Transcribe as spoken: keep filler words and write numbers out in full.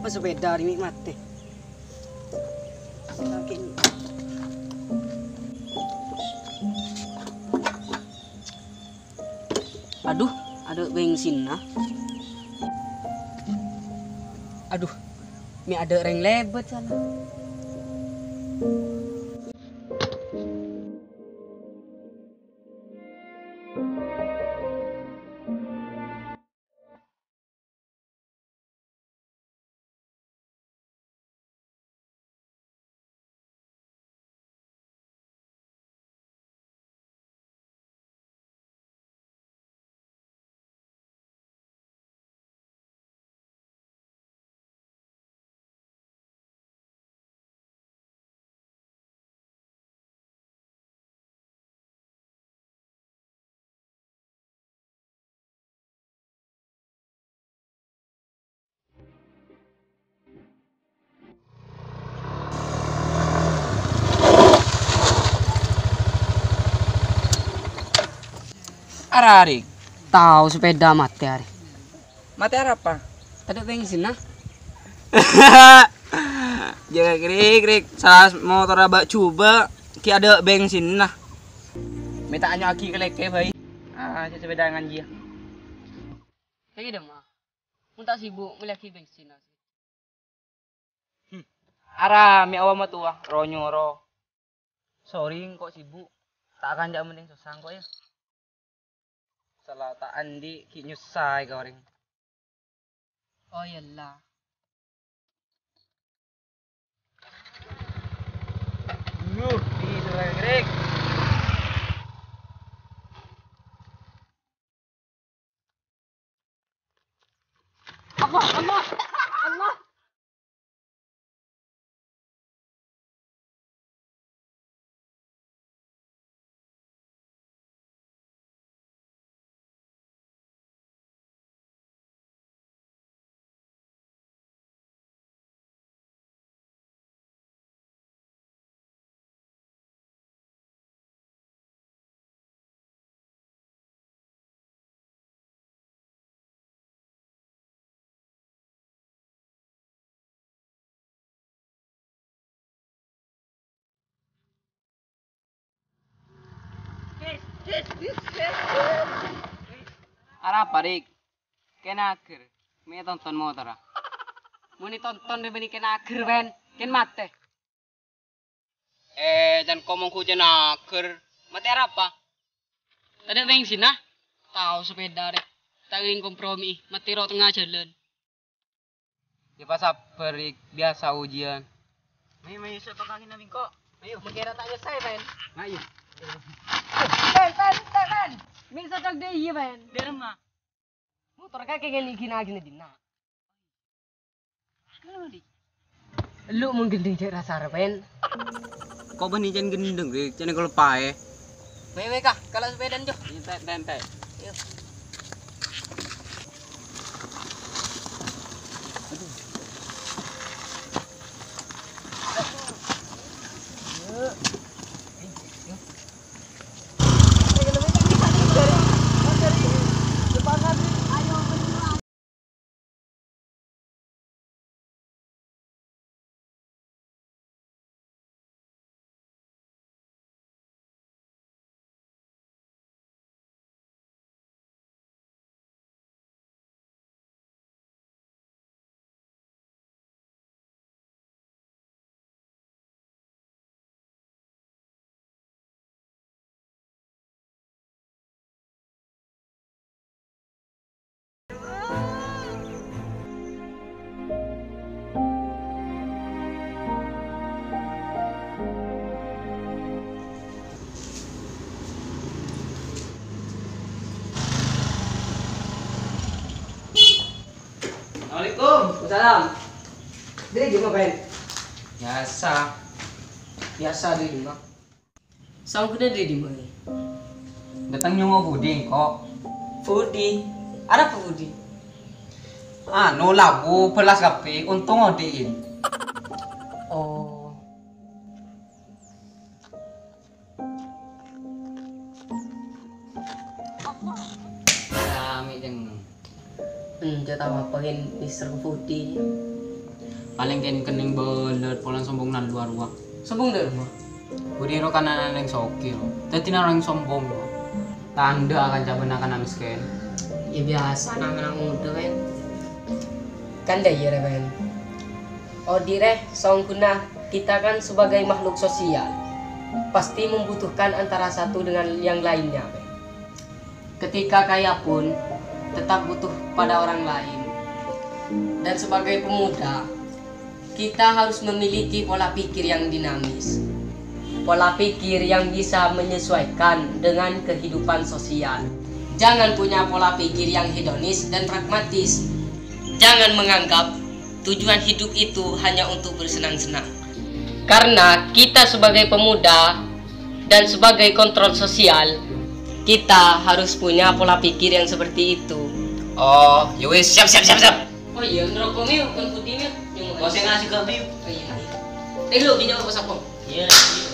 Sepèda rè mè' matè. Adhu, adâ' bensinna. Adhu, mè' adâ' rèng lèbât sala. Arè, arè. Tao sepèda matè, arè. Matè arapa? Tadâ' bensinna. Jâ' krik-krik, sala motorra bâ'-jhubâ', ghi' adâ' bensinna. Mè' ta' anyo'aghi ka lèkè, bhâi. Ah, sè sepèda nganjiyâ. Kèya dâ' emma. Mon ta' sibuk, mellèyaghi bensinna. Hmm. Arè, mè' awa matowa, ro-nyoro. Sorry, engko' sibuk. Ta' akanca' mending sossa engko', yâ. Sala ta' andi' ghi' nyossa ka orèng. Oh, iyâ la. Yuh, di sureng rik. Allah, Allah, Allah. Arapa, Rik? Kèng ager. Mè' ètonton motorra. Mon ètonton rè bânnè kèng ager, Wen. Kèng matè. Eh, can ko' mongghu can ager. Matè arapa? Tadâ' bensinna. Tao sepèda rè. Ta' ngèngèng kompromi. Matè ro' tengnga jhâlân. Yâ, pasabbhâr, Rik. Biyasa ujiyân. Mayu, mayu, sè tokangin nabingko. Mayu. Mangkèra ta' nyossaè, Pen. Mayu. Pen, Pen, Pen, Pen. Mè' sodok dâ' iyâ, Pen. Dâ' remma. Motor kakè kènè' ghi-naghi dinna'. Elu' mon gendeng cè' rassa arèpen. Ko' bânnè can gendeng, Rik, can èkaloppaè. Wè, wè, Ka, kala' sepèdana, Jo. Ente', ente', ente'. Ayo. Assalamualaikum. Waalaikumsalam. Dâri dimma, Pen? Biyasa. Biyasa dâri dimma? Saongghuna dâri dimma, Kè? Dâteng nyongngo' budi, engko'. Budi? Arapa budi? Anu, labu, bâllas kabbhi, ontong odi'in. Oh. Rame, Ceng. Enjâ' ta' apa-apa, Kè, Mister Budi. Palèng kèng-kennèng bâlât polana sombong nan luar, wah. Sombong dâ' remma? Budi ro kan ana' orèng soghi, ro. Dhâddhi orèng sombong, ro. Tandhâ kanca bân na' kana' mèskèn. Ya, biyasa na' kana' ngodâ, Wen. Kan dâ' iyâ, rè, Wen. Odi', rè, saongghuna kita kan sebagai makhluk sosial, pasti membutuhkan antara satu dengan yang lainnya, Wen. Ketika kaya pun tetap butuh pada orang lain. Dan sebagai pemuda, kita harus memiliki pola pikir yang dinamis. Pola pikir yang bisa menyesuaikan dengan kehidupan sosial. Jangan punya pola pikir yang hedonis dan pragmatis. Jangan menganggap tujuan hidup itu hanya untuk bersenang-senang. Karena kita sebagai pemuda dan sebagai kontrol sosial, kita harus punya pola pikir yang seperti itu. Oh, ya wis, siap, siap, siap, siap. Oh iya, ngerokok nih, bukan putih nih. Yang mau saya ngasih ke Abi. Oh iya. Teh lu gini apa sapong? Iya, iya.